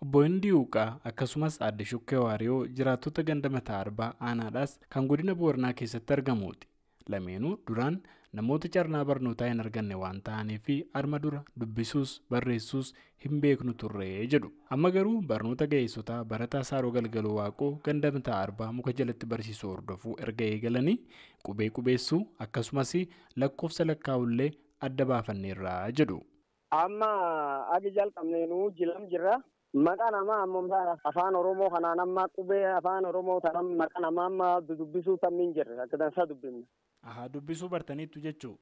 Obbo Hindii Uuqaa akkasumas Aadde Shukkee Waariyoo jiraattota ganda Mataa Arbaa aanaadhaas kan godina Booranaa keessatti argamuuti. Lameenuu duraan namoota carraa barnootaa hin arganne waan ta'aniif arma dura dubbisuus barreessuus hin beeknu turre jedhu. Amma garuu barnoota ga'eessotaa barataa Saaroo Galgaloo Waaqoo ganda Mataa Arbaa muka jalatti barsiisuu hordofuu erga eegalanii qubee qubeessuu akkasumas lakkoofsa lakkaa'ullee adda baafanneerra jedhu. Amma agi jalqabneenuu jilam jirra. Maqaa namaa ammoo afaan Oromoo kanaan amma qubee afaan Oromoo tanaan maqaa namaa amma dubbisuu tammiin jirra. Akka dansaa dubbifna. Ahaa, dubbisuu bartaniittu jechuu?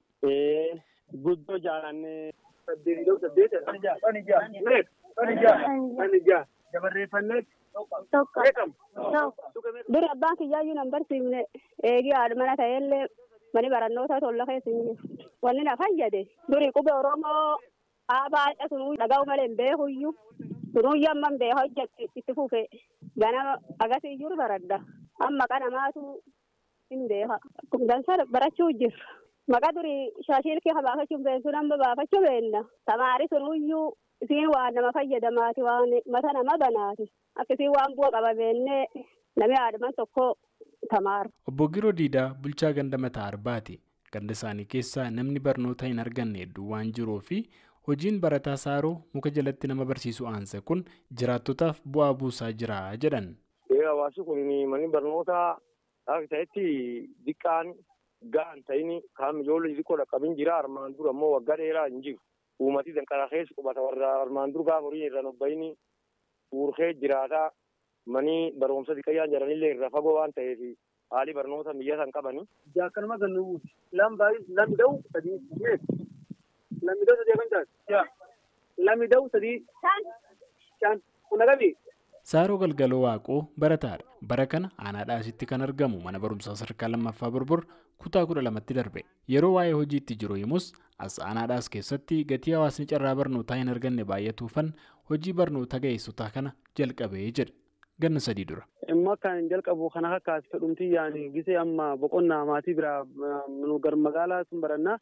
Guddoo jaalannee. Duri abbaan kiyyaayyuu nan barsiifne eegii haadha mana ta'ellee mani barannoota tolla keessa hin jiru. Wanni na fayyade duri qubee Oromoo aabaa sunuu dhaga'u malee hin beekuyyuu. Sunuyyuu amma hin beeku hojjetti itti fufe ganama agasiiyyuu baradha. Amma qanamaatu hin beeka. Dansa barachuu jirra. Maqaa durii shaashiilkee baafachuu hin beeknu amma baafachuu beenna. Tamaari sunuyyuu isiin waan nama fayyadamaati waan mata nama banaati. Akkasiin waan bu'a qaba beennee namni haadhumaan tokko tamaara. Obbo Giroo Diidaa bulchaa ganda Mataa Arbaati. Ganda isaanii keessaa namni barnoota hin arganne hedduu waan jiruuf hojiin barataa Saaroo muka jalatti nama barsiisuu aansa kun jiraattotaaf bu'aa buusaa jira jedhan. Hawaasni kun manni barnootaa akka ta'etti diqqaan ga'an ta'in kan ijoollee xixiqqoo dhaqqabin jira. Armaan dura immoo waggaa dheeraa hin jiru. Uummatni danqaraa keessa qubata warra armaan dur gaafa horii irra nobbayin uurkee jiraataa manni barumsa xiqqayyaan jedhanillee irra fagoo waan ta'eef haalli barnoota mijataa hin qabani. Jaakkanuma kan nu buuti. Lami da'u sadii. Lami da'u sadii kan taate. Lami da'u sadii. Shan. Kun agabii. Saaroo Galgaloo Waaqoo barataadha. Bara kana aanaadhaasitti kan argamu mana barumsaa sadarkaa lammaffaa Borbor kutaa 12tti darbe. Yeroo waa'ee hojiitti jiru himus as aanaadhaas keessatti gatii hawaasni carraa barnootaa hin arganne baay'atuufan hojii barnoota ga'eessotaa kana jalqabee jedha. Ganna 3 dura. Immoo kan jalqabu kana akkas fedhumti yaani gisee amma boqonnaa maatii biraa nu gar magaalaa sun barannaa.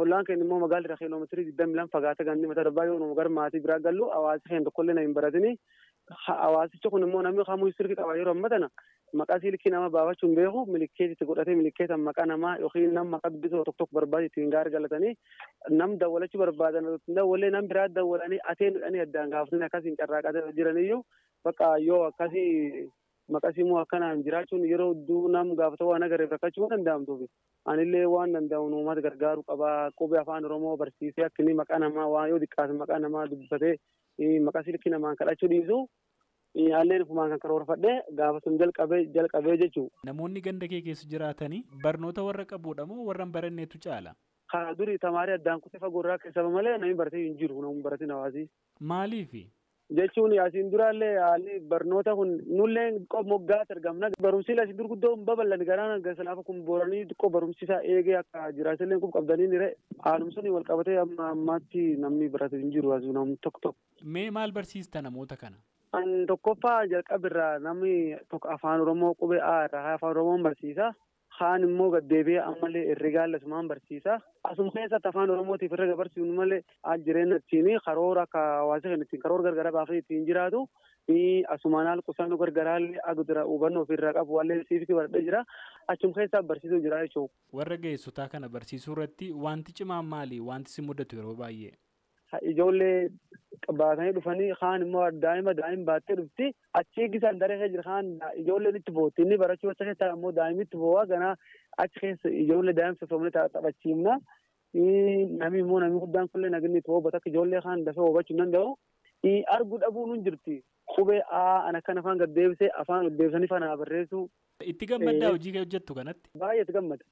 Ollaan keenya immoo magaalli irraa kiiloomeetirii 22 fagaata gandi Mataa Arbaa yoo nu gar maatii biraa gallu hawaasi keenya tokkollee na hin baratini. Hawaasichi kun immoo namni kamuu silkii qaba yeroo ammaa tana maqaa silkii nama baafachuu hin beeku milikeet itti godhatee milikeetan maqaa namaa yookiin nama maqaa dubbisuu tokko tokko barbaade ittiin gaari galatanii nam dawwalachuu barbaadan dawwalee nam biraa dawwalanii ateen dhanii addaan gaafatanii akkasiin carraaqaa jiraniyyuu bakka yoo akkasii maqasii immoo akkanaan jiraachuun yeroo hedduu nam gaafata waan agarreef rakkachuu waan danda'amtuuf anillee waan danda'u uummata gargaaruu qabaa qubee afaan Oromoo barsiisee akka inni maqaa namaa waan yoo xiqqaate maqaa namaa dubbifatee maqaa silkii namaan kadhachuu dhiisu Alleen kumaan kan karoorfadhee gaafa sun jalqabee jechuudha. Namoonni ganda kee keessa jiraatanii barnoota warra qabuudha moo warra hin baranneetu caala? Haa durii tamaarii addaan kutee fagoorraa keessa malee namni baratee hin jiru namni baratin hawaasi. Maaliifi? Jechuun asiin duraallee haalli barnoota kun nullee moggaatti argamna. Barumsi asiin dur guddoo hin babal'anne garaan galsanaaf kun booranii xiqqoo barumsi isaa eegee akka jiraatillee kun qabdanii ni ree. Haalum sun wal qabatee amma ammaatti namni barate hin jiru asii namni tokko tokko. Mee maal barsiista namoota kana? An tokkoffaa jalqabirraa namni tokko afaan Oromoo qubee A irraa afaan Oromoon barsiisa. Kaan immoo gaddeebi'ee ammallee herregaa asumaan barsiisa. Asuma keessatti afaan Oromootiif herrega barsiisnu malee haal jireenya ittiin karoora akka hawaasa keenya ittiin karoora gargaraa baafee ittiin jiraatu asumaan haal qusannoo gargaraallee agdira hubannoo ofirraa qabu wallee siifikii baradhee jira. Achuma keessaa barsiisuu jira jechuudha. Warra ga'eessotaa kana barsiisuu irratti wanti cimaan maali? Wanti si mudatu yeroo baay'ee? Ijoollee baatanii dhufanii kaan immoo daa'ima baattee dhufti achi eegisaan daree keessa jira kaan ijoolleen itti bootti inni barachuu achi keessa immoo daa'imni itti boo'aa ganaa achi keessa ijoollee daa'ima sossoobnee taphachiifna namni immoo namni guddaan kullee naginni itti hubatu akka ijoollee kaan dafee hubachuu hin danda'u arguu dhabuun hin jirti qubee A an akkan afaan gad deebisee afaan gad deebisanii fanaa barreessu. Itti gammaddaa hojii hojjettu kanatti? Baay'ee itti gammada.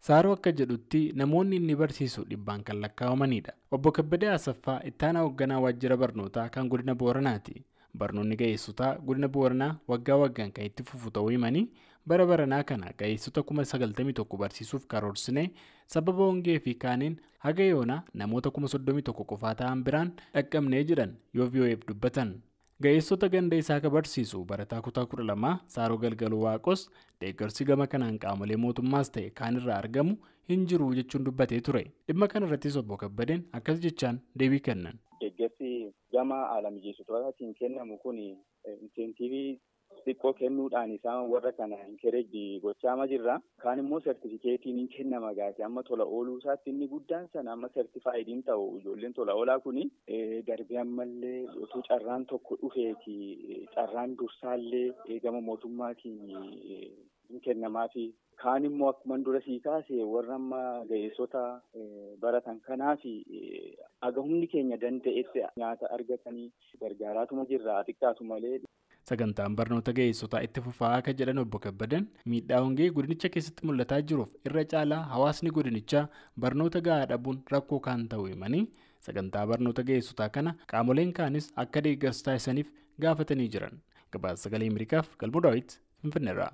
Saaroo akka jedhutti namoonni inni barsiisu dhibbaan kan lakkaa'amanidha. Obbo Kabbadee Asaffaa ittaanaa hoogganaa waajjira barnootaa kan godina Booranaati. Barnoonni ga'eessotaa godina Booranaa waggaa waggaan kan itti fufu ta'uu himanii bara baranaa kana ga'eessota 91,000 barsiisuuf karoorsinee sababa hongee fi kaaniin haga yoonaa namoota 31,000 qofaa ta'an biraan dhaqqabnee jedhan yoo VOA'f dubbatan. Ga'eessota ganda isaa akka barsiisu barataa kutaa 12 Saaroo Galgaloo Waaqos deeggarsi gama kanaan qaamolee mootummaas ta'e kaan irraa argamu hin jiru jechuun dubbatee ture. Dhimma kana irrattis obbo Kabbadeen akkas jechaan deebii kennan. Deeggarsi Gama haala mijeessitootatiin kennamu kun inseentiivii xiqqoo kennuudhaan isaan warra kana encourage gochaama jirra. Kaan immoo sertifikeetiin hin kennama gaati amma tola ooluu isaatti inni guddaan sana amma sertifaayidiin ta'u ijoolleen tola oolaa kuni darbee ammallee utuu carraan tokko dhufeeti carraan dursaallee gama mootummaatiin hin kennamaafi. Kaan immoo akkuma dura sii kaase warra amma ga'eessota baratan kanaaf haga humni keenya danda'etti nyaata argatanii gargaaraatuma jirra xiqqaatu malee. Sagantaan barnoota ga'eessotaa itti fufaa akka jedhan Obbo Kabbadan miidhaa hongee godinicha keessatti mul'ataa jiruuf irra caalaa hawaasni godinichaa barnoota gahaa dhabuun rakkoo kan ta'u himanii sagantaa barnoota ga'eessotaa kana qaamoleen kaanis akka deeggarsa taasisaniif gaafatanii jiran. Gabaasa Sagalee Ameerikaaf Galmoo Daawit Finfinneerraa.